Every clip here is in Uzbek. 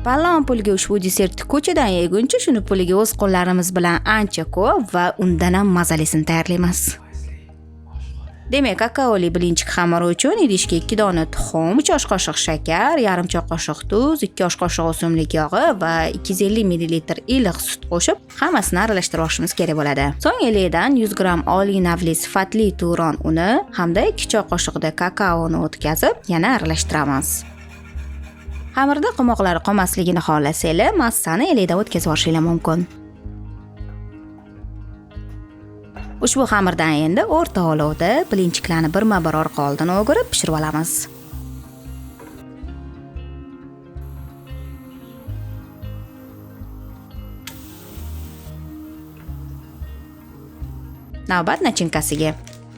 Palon pulga ushbu desertni ko'chadan yeguncha shuni puliga o'z qo'llarimiz bilan ancha ko'p va undan ham mazalisini tayyorlaymiz. Demak, kakaoli blinchik xamiri uchun idishga 2 dona tuxum, 3 osh qoshiq shakar, yarim choy qoshiq tuz, 2 osh qoshiq o'simlik yog'i va 250 ml iliq sut qo'shib, hammasini aralashtirib olishimiz kerak bo'ladi. So'ng elakdan 100 gramm oliy navli sifatli turon uni hamda 2 choy qoshiqda kakaoni o'tkazib, yana aralashtiramiz. Xamirda qumoqlar qolmasligini xohlasanglar, massani elakdan o'tkazib yuborishinglar mumkin. Ushbu xamirdan endi o'rta olovda blinchiklarni birma-bir orqa oldin o'girib pishirib olamiz. Navbat nachinkasiga.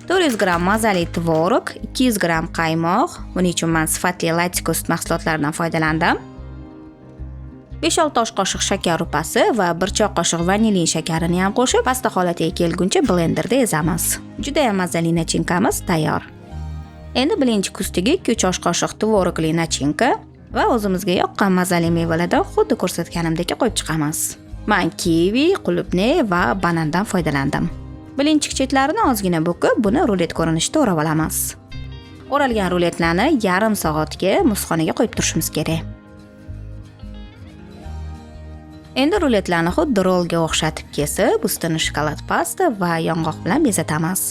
400 gramm mazali tvorog, 200 gramm qaymoq, buning uchun men sifatli Latiko sut mahsulotlaridan foydalandim. 5-6 osh qoshiq shakar upasi va 1 choy qoshiq vanilin shakarini ham qo'shib, pasta holatiga kelguncha blenderda ezamiz. Juda ham mazali nachinkamiz tayyor. Endi blinchik ustiga 2-3 osh qoshiq tvorogli nachinka va o'zimizga yoqqan mazali mevalardan xuddi ko'rsatganimdek qo'yib chiqamiz. Men kivi, qulupnay va banandan foydalandim. Blinchik chetlarini ozgina bukib, buni rulet ko'rinishida o'rab olamiz. O'ralgan ruletlarni yarim soatga muzxonaga qo'yib turishimiz kerak. Endi ruletlarni xuddi rolga o'xshatib kesib, ustini shokolad pasta va yong'oq bilan bezatamiz.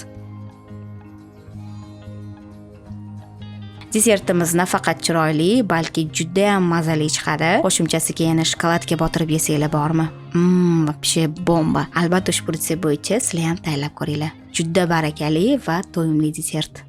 Desertimiz nafaqat chiroyli, balki juda ham mazali chiqadi. Qo'shimchasiga yana shokoladga botirib yesanglar bormi? Вообще bomba. Albatta ushbu retsept bo'yicha sizlar ham tayyorlab ko'ringlar. Juda barakali va to'yimli desert.